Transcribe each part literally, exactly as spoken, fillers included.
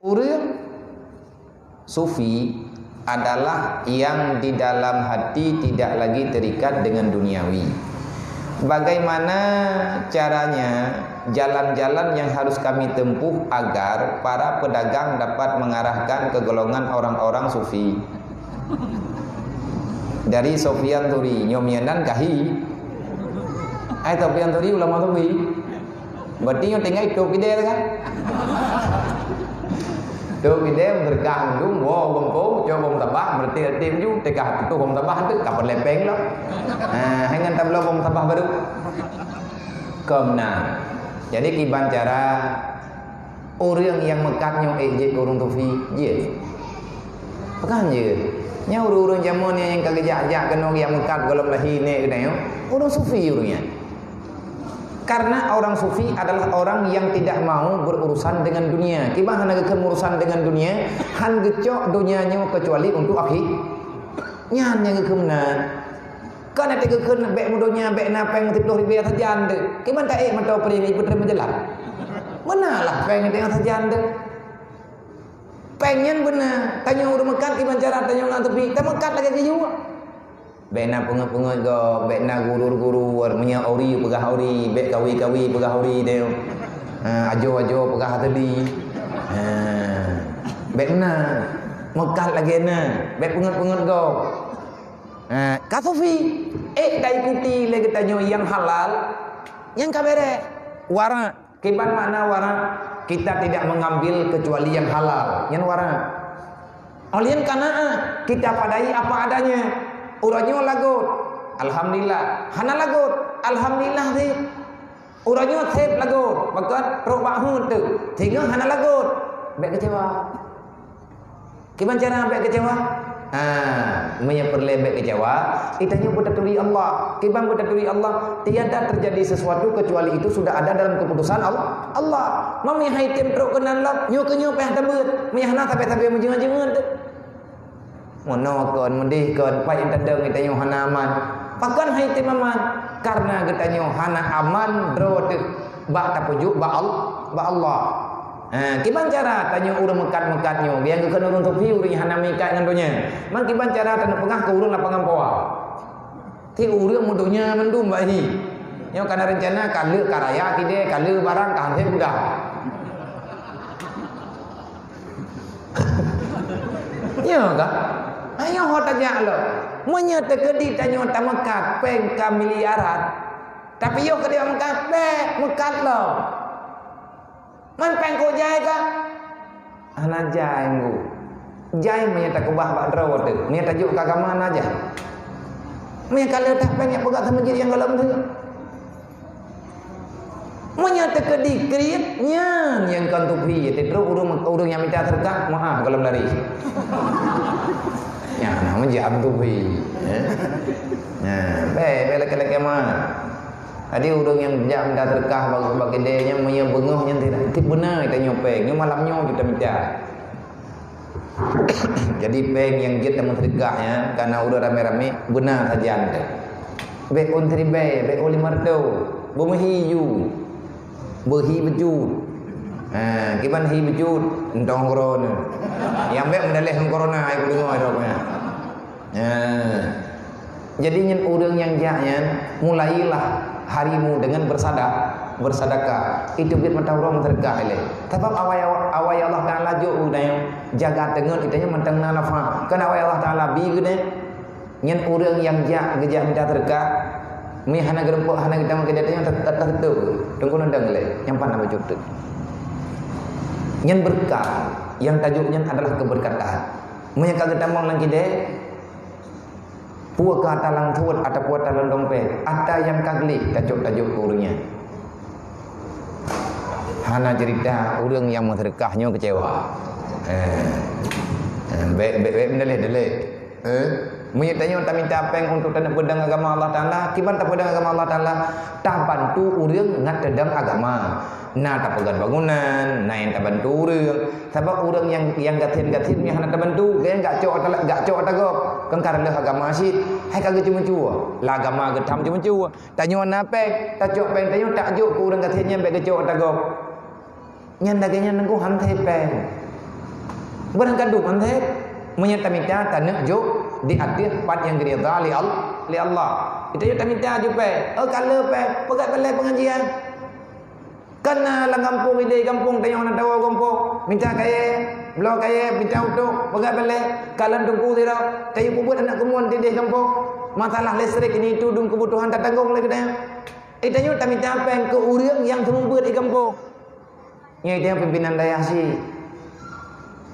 Ureuëng sufi adalah yang di dalam hati tidak lagi terikat dengan duniawi. Bagaimana caranya, jalan-jalan yang harus kami tempuh agar para pedagang dapat mengarahkan ke golongan orang-orang sufi? Dari Sofyan Thuri, nyoe mianan kahi. Ai Sofyan Thuri ulama sufi. Berarti nyoe tinggai tok idéh kan? Tok idéh berkah mendung, wo bengko, cok bom tabah, berarti tim ju, tengah tutup bom tabah tu, kapan lepeng lah. Ha, hangan tablo bom tabah baru. Kom na. Jadi kiban cara ureuëng nyang meukat nyoe ék jeuet keu ureuëng sufi, jeuet. Pakon jeuet? Nyan ureuëng-ureuëng jameun nyan nyang ka geujak-jak keunoe nyang meukat gohlom lahé nèk geutanyoe, ureuëng sufi ureuëng nyan. Karena orang sufi adalah orang yang tidak mau berurusan dengan dunia. Kiban hana geukheun urusan dengan dunia, han geucok donya nyoe kecuali untuk akhi-, nyan nyang geukheun meunan. Kon até geukheun bék meudonya, bék na péng siplôh ribèe sajan deuh. Kiban taék mantong premi peutrön meujeulaih. Meunalah péng até sajan deuh. Péng nyan beuna, tanyoe ureuëng meukat kiban cara tanyoe ngon teupik, tameukat lagèe geuyue. Bék na peungeut-peungeut gob, bék na gurur-gurur, meunyoe ori peugah ori, bék kawi-kawi peugah ori deuh. Ha, ajo-ajo peugah teuli. Ha. Bék na, meukat lagèe na, bék peungeut-peungeut gob. Eh, ka sufi, ék taikuti lé geutanyoe nyang halal, nyang ka bèrèh. Warak, kiban makna warak? Kita tidak mengambil kecuali yang halal, nyan warak. Óh lheueh qanaah, kita padai apa adanya. Uroe nyoe lagot, alhamdulillah. Hana lagot, alhamdulillah sih. Uroe nyoe sép lagot, pakon trok bak hueng teuk. Singoh hana lagot, bék keucewa. Kiban cara bék keucewa? Ha, meunyoe peureulèe bék keucewa, geutanyoe beutaturi Allah. Kiban beutaturi Allah, tiada terjadi sesuatu kecuali itu sudah ada dalam keputusan Al-, Allah. Meunyoe hai tem trok keunan lom, nyoe keu nyoe payah tabeuet. Meunyoe hana sabe-sabe meujeungeut-jeungeut. Meunoe kon, meudeh kon, pat nyang tadong geutanyoe hana aman. Pakon hai tem aman? Karena geutanyoe hana aman droe teuh bak tapeujok bak Al-, bak Allah. Ha, kiban cara tanyoe ureuëng meukat-meukat nyoe, nyang geukheun ureuëng sufi ureuëng nyang hana meuikat ngon donya. Man kiban cara tanyoe peugah keu ureuëng lapangan poa. Ti ureuëng meudonya mandum bak hi. Nyoe kana reuncana ka lheueh ka raya kidée, ka lheueh barang ka han sép udah. Nyoe ka? Ayo ho tajak lom. Meunyoe teukeudi tanyoe tameukat péng ka miliaran, tapi yoh keudeh meukat péng, meukat lom. Man péng kok jai ka? Hana jai, Teungku. Jai meunyoe takeubah bak droe teuh. Meunyoe tajok keu agama hana jai. Meunyoe ka lheueh that péng nyang peugah sama jih nyang gohlom teuh. Meunyoe teukeudi kriet, nyan nyang kon tupi. Teutrok ureuëng, ureuëng nyang mita seudeukah, meu'ah gohlom lari. Nyan na meujam tupi. Eh? Nah, bèk, bèk lakèe-lakèe mat. Jadi ureuëng nyang jak mita seudeukah bak, bak keudè nyan, meunyoe beungoh nyan tidak, tidak beuna tanyoe péng. Nyoe malam nyoe juta mita. Jadi péng nyang jeuet lam seudeukah nyan, kana ureuëng ramé-ramé, beuna sajan teuh. Bèk ôn siribèe, bèk ôn limong reutôh. Beumeuhi ju. Beuhi beujeuet. Ha, kiban hi beujeuet, entong corona. Nyang bèk meudaleh ngon corona, ai kudeungoe rot nyan. Ha. Jadi nyan ureuëng nyang jak nyan, mulailah harimu dengan bersadak-, bersedekah. Itu biet mata uroe meuseudeukah ilée. Sabab awai, awai Allah Taala jok geutanyoe, jaga teungeut geutanyoe mantong na nafah. Kan awai Allah Taala bi geutanyoe. Nyan ureuëng nyang jak, geujak mita seudeukah, meunyoe hana geurumpok, hana geutamong keu geutanyoe, tat-, tat-, tateupeue. Teungku nandang lé, nyang pat na bacut teuk. Nyan beureukat, nyang tajok nyan adalah keubeureukataan. Meunyoe ka geutamong lam kidée, peue ka ata lam suet atawa peue ata lam dompet, ata nyang ka gleh tajok-tajok keu ureuëng nyan. Hana ceurita ureuëng nyang meuseudeukah nyoe keucewa. Eh. Eh, bèk, bèk, bèk meudaleh-daleh. Eh? Meunyoe tanyoe tamita péng untuk taneuk peudong agama Allah Taala, kiban tapeudong agama Allah Taala, tabantu ureuëng ngat teudong agama. Na tapeugöt bangunan, na nyang tabantu ureuëng. Sabab ureuëng nyang, nyang gasien-gasien nyan hana tabantu, gobnyan gak cok ata, gak cok ata gob. Kan ka reuloh agama cit, hai ka geuceumeucue. Lam agama geutam ceumeucue. Tanyoe na péng, tacok péng tanyoe tajok keu ureuëng gasien nyan bèk geucok ata gob. Nyan lagèe nyan Teungku han sép péng. Barang ka duek mantong, meunyoe tamita taneuk jok di ateueh pat nyang geuridha lé Al-, lé Allah. Kita yuk tamita jok pèng. Oh, ka le pèng, peugah balè pengajian. Kana lam gampông idéh gampông tanyoe na tawoe gampông, mita kayèe, bloe kayèe, mita utôh, peugah balè, kalon teungku sidroe, tanyoe peubuet aneuk keumuen idéh gampông. Masalah listrik ini itu dum kebutuhan tatanggong lé geutanyoe. Eh, tanyoe tamita pèng keu ureueng nyang seumeubeuet di gampông. Nyoe tanyoe pimpinan dayah sih.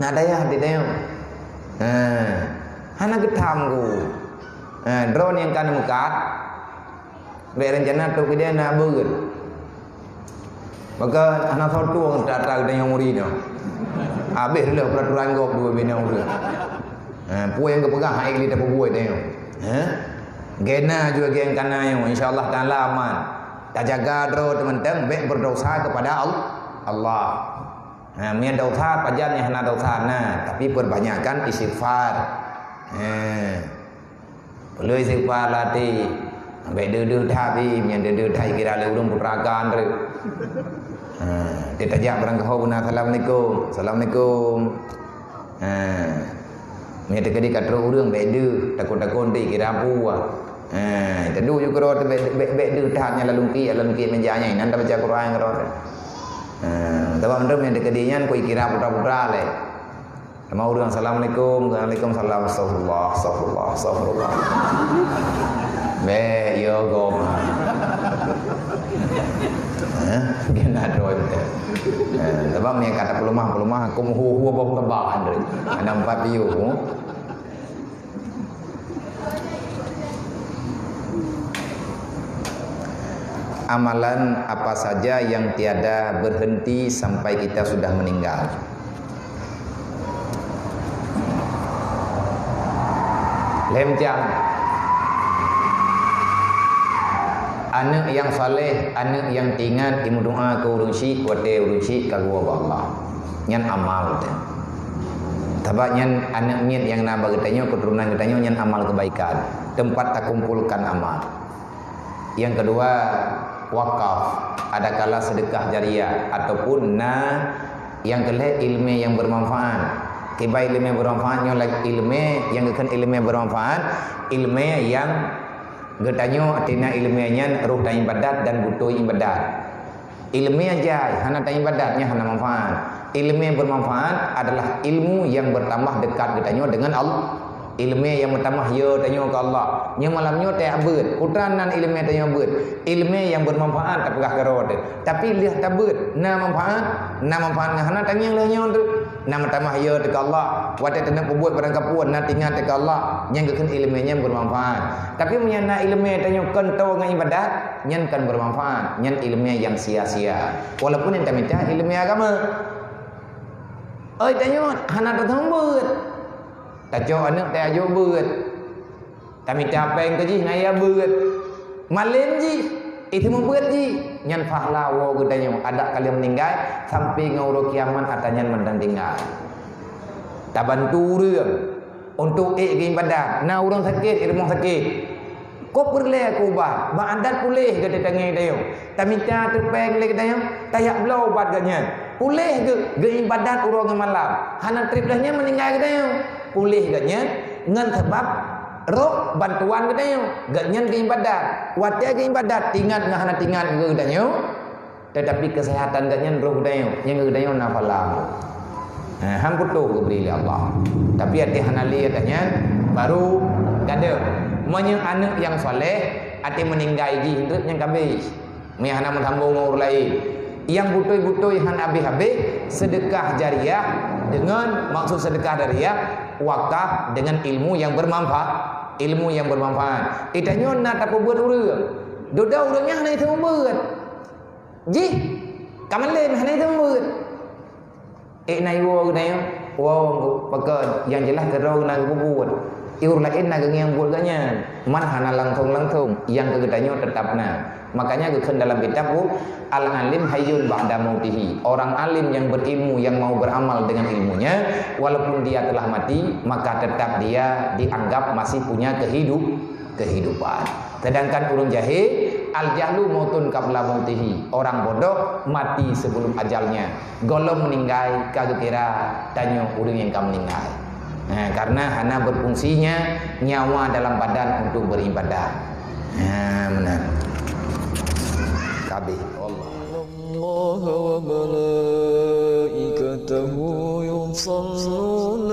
Na dayah di tanyoe. Ha. Hana geutham ku. Ha, droeneuh nyang ka neumeukat. Bèk rencana trok idéh na beuet. Maka hana soe tueng atra-atra geutanyoe murit nyoe. Habéh lé peuraturan gob dua bina ureueng. Ha, peue nyang geupeugah hai lé tapeubuet nyoe. Ha? Gena juga geng kana nyoe, insya Allah taala aman. Tajaga droe teuh mantong bèk berdosa kepada Al-, Allah. Ha, meunyo dosa pajan nyang hana dosa na, tapi perbanyakkan istighfar. Ha. Perlu istighfar latih. Bèk deuh-deuh that pih, meunyo deuh-deuh that kira lé ureueng putra kan tu. Ha, dia tajak barang keuhai beuna assalamualaikum. Assalamualaikum. Ha. Meunyo teukeudi ka trok ureueng bèk deuh, takot-takot dikira peue. Ha, teuduek ju keudroe teuh bèk, bèk, bèk deuh that nyan lam lungkiek, lam lungkiek meja nyan, inan tabaca Quran keudroe teuh. Ha, sabab mandum nyang teukeudi nyan kira putra-putra lé. Sama ureueng, "Assalamualaikum." "Waalaikumsalam." "Astagfirullah, astagfirullah, astagfirullah." Bèk, yo gom. Hah? Kena droe. Eh, sebab ni kata peulumah-peulumah, aku hu-hu boh tebahan deh. Ada empat piu. Amalan apa saja yang tiada berhenti sampai kita sudah meninggal? Lhèe macam. Aneuk nyang saleh, aneuk nyang teuingat, imeudoa keu ureueng syiek, watèe ureueng syiek ka geuwoe bak Allah. Nyan amal teuh. Sabab nyan aneuk miet nyang na bak geutanyoe, keuturonan geutanyoe, nyan amal keubaikan. Teumpat takumpolkan amal. Nyang keudua, wakaf, adakala seudeukah jariah ataupun na nyang keu lhèe ileumèe nyang beumanfaat. Kiban ileumèe beumanfaat nyoe lagèe ileumèe nyang geukheun ileumèe beumanfaat, ileumèe nyang geutanyoe tina ileumèe nyan roh dan ibadat dan beutôi ibadat. Ileumèe jai hana taibadat, nyan hana manfaat. Ileumèe beumanfaat adalah ilmu nyang beutamah deukat geutanyoe deungon Allah. Ileumèe nyang meutamah yo tanyoe keu Allah. Nyoe malam nyoe tajak beuet. Peue treuk nan ileumèe tanyoe beuet? Ileumèe nyang beumanfaat tapeugah keudroe teuh. Tapi lheueh tabeuet, na manfaat? Na manfaat ngon hana tangieng lheueh nyoe teuh. Na meutamah yo teuh keu Allah. Watèe taneuk peubuet barang kapeue, na teuingat teuh keu Allah. Nyan geukheun ileumèe nyan beumanfaat. Tapi meunyoe na ileumèe tanyoe kon toe ngon ibadat, nyan kon beumanfaat. Nyan ileumèe nyang sia-sia. Walaupun nyang tamita ileumèe agama. Oi, tanyoe hana tateumeubeuet. Tacok aneuk tajak beuet. Tamita pèng keu jih ngon ya beuet. Malém jih, iteumeubeuet jih. Nyan pahala woe geutanyoe adak ka lheueh meuninggai, sampai ngon uroe kiamat atra nyan mantong tinggai. Tabantu ureueng untuk ék geuibadat. Na ureueng sakét, i rumoh sakét. Kok peureulèe keu ubat, bak adat puléh geutanyoe. Tamita teupèng lé geutanyoe, tajak bloe ubat geuh nyan. Puléh geuh, geuibadat uroe ngon malam. Hana trép lheueh nyan meuninggai geutanyoe. Puléh geuh nyan ngon sabab roh bantuan geutanyoe. Geuh nyan geuibadat. Watèe geuibadat, teuingat ngon hana teuingat geutanyoe. Tetapi kesehatan geuh nyan roh geutanyoe, nyang geutanyoe na pahala. Ha, han putôh geubri lé Allah. Tapi até hana lé geuh nyan, baru gadôh. Meunyoe aneuk nyang saleh, até meuninggai jih, nyan ka abéh. Meunyoe hana meusambong ngon ureueng laén. Nyang beutôi-beutôi han abéh-abéh, seudeukah jariah deungon maksud seudeukah jariah, wakaf deungon ilmu nyang beumanfaat. Ilmu nyang beumanfaat. Geutanyoe na tapeubuet ureueng. Dudoe ureueng nyan hana jiteumeubeuet. Jih, ka malém hana jiteumeubeuet. Ék na iwoe geutanyoe, woe pakon, nyang jeulaih keudroe na geupeubuet. Ureueng laén na geungieng buet geuh nyan, man hana langsong-langsong, nyang keu geutanyoe teutap na. Makanya geukheun dalam kitab bu, "Al-alim hayyun ba'da mautihi." Orang alim yang berilmu, yang mau beramal dengan ilmunya, walaupun dia telah mati, maka tetap dia dianggap masih punya kehidup-, kehidupan. Sedangkan ureueng jahé, Al-jahlu mautun qabla mautihi. Orang bodoh mati sebelum ajalnya. Gohlom meuninggai ka geukira tanyoe ureuëng nyang ka meuninggai. Ha, karena hana berfungsinya nyawa dalam badan untuk beribadah. Ha, meunan. Kabeh. Allah. إن الله وملائكته يصلون